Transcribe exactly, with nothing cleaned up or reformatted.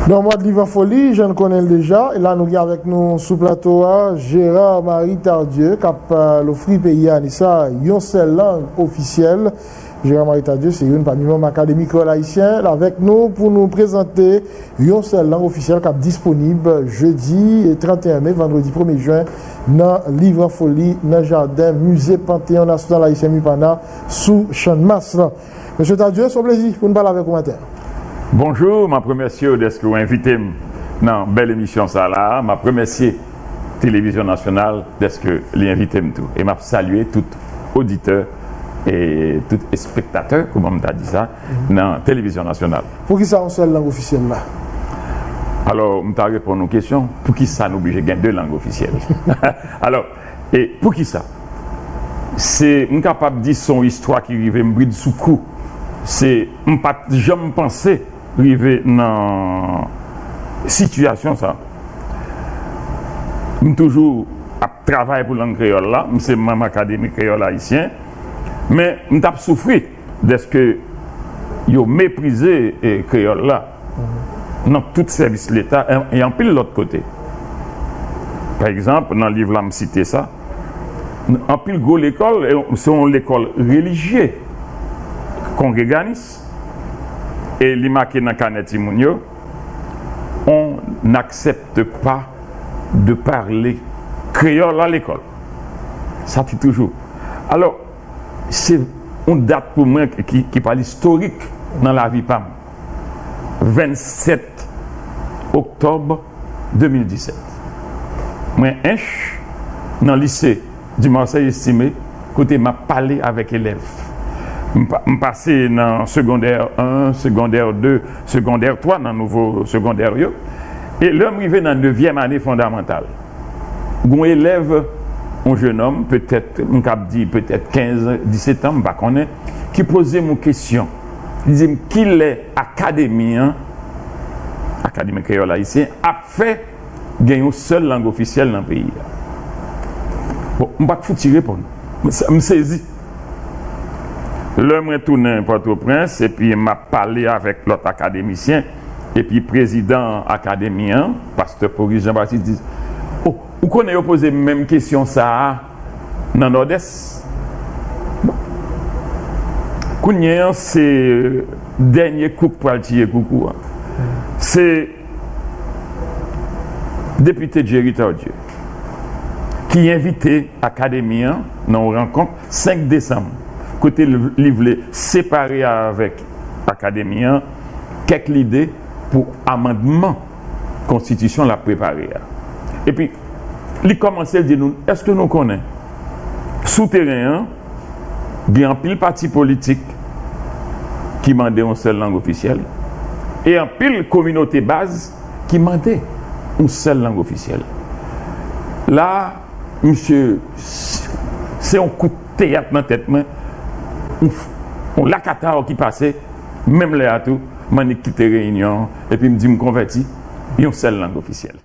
Nan mwa de Liv an Foli, jan n konnen l deja, e la nou gen avèk nou sou plato a Gérard Marie Tardieu k ap, euh, ofri peyi a, ni sa, yon sèl lang ofisyèl. Gérard Marie Tardieu se youn pami manm Akademi Kreyòl Ayisyen. L avèk nou pou nou prezante yon sèl lang ofisyèl k ap disponib jedi trannteyen me, vandredi premye jen, nan Liv an Foli, nan jaden Mize Panteyon Nasyonal Ayisyen, MIPANA, sou Channmas lan. Mesye Tardieu, se yon plezi pou n pale avèk ou maten an. Bonjou, m ap remèsye w dèske w envite m nan bèl emisyon sa la. M ap remèsye Televizyon Nasyonal dèske li envite m tou. E m ap salye tout oditè e tout espektatè, kòman m ta di sa, nan Televizyon Nasyonal. Poukisa yon sèl lang ofisyèl la? Alò, m ta reponn yon kesyon, poukisa nou oblije gen de lang ofisyèl? Alò, e poukisa? Se, m kapab di se yon istwa ki rive m bridsoukou. Se, m pa t janm panse rive nan sitiyasyon sa. M toujou ap travay pou lang kreyòl la, m se manm Akademi Kreyòl Ayisyen, men m t ap soufri dèske yo meprize, e, kreyòl la nan tout sèvis Leta e, e anpil lòt kote. Pa egzanp, nan liv la m site sa, anpil gwo lekòl, e, se yon lekòl relijye, kongreganis, e li make nan kanè timoun yo, on n'accepte pas de parler créole à l'école. Sa te toujou. Alò, se yon dat pou mwen ki, ki, ki pral istorik nan lavi pa m. Vennsèt oktòb de mil disèt. Mwen ench nan lise di Marseille Estimé, kote m ap pale avèk elèv. M pa, m pase nan segondè en, segondè de, segondè twa nan nouvo segondè yo. E lè m rive nan nevyèm ane fondamantal, gon elèv, yon jenòm, petèt, m kab di petèt kenz, disèt an, m pa konnen, ki poze m yon kesyon. Li di m, kilè akademi an, Akademi Kreyòl Ayisyen, ap fè gen yon sèl lang ofisyèl nan peyi a? Bon, m pa t fouti reponn. M, m sezi. Lè mwen tounen Pòtoprens, epi m ap pale avèk lòt akademisyen, epi prezidan akademi an, pastè Pauris Jean Baptiste, di, "O, ou konnen yo poze m menm kesyon sa a nan Nòdès?" Bon. Kounye a, se dènye kou k pral tiye koukou an. Se Depite Jerry Tardieu, ki envite akademi an nan yon rankont senk desanm, kote l, li vle separe avèk akademi an kèk lide pou amandman konstitisyon l ap prepare a. Epi, li kòmanse, l di nou, èske nou konnen, sou teren an, gen anpil pati politik ki mande yon sèl lang ofisyèl, e anpil kominote baz ki mande yon sèl lang ofisyèl. La, misye, se yon kout teyat nan tèt mwen, yon, yon lakataw ki pase, menm lè a tou, m annik kite reyinyon an, epi m di m konvèti, yon sèl lang ofisyèl.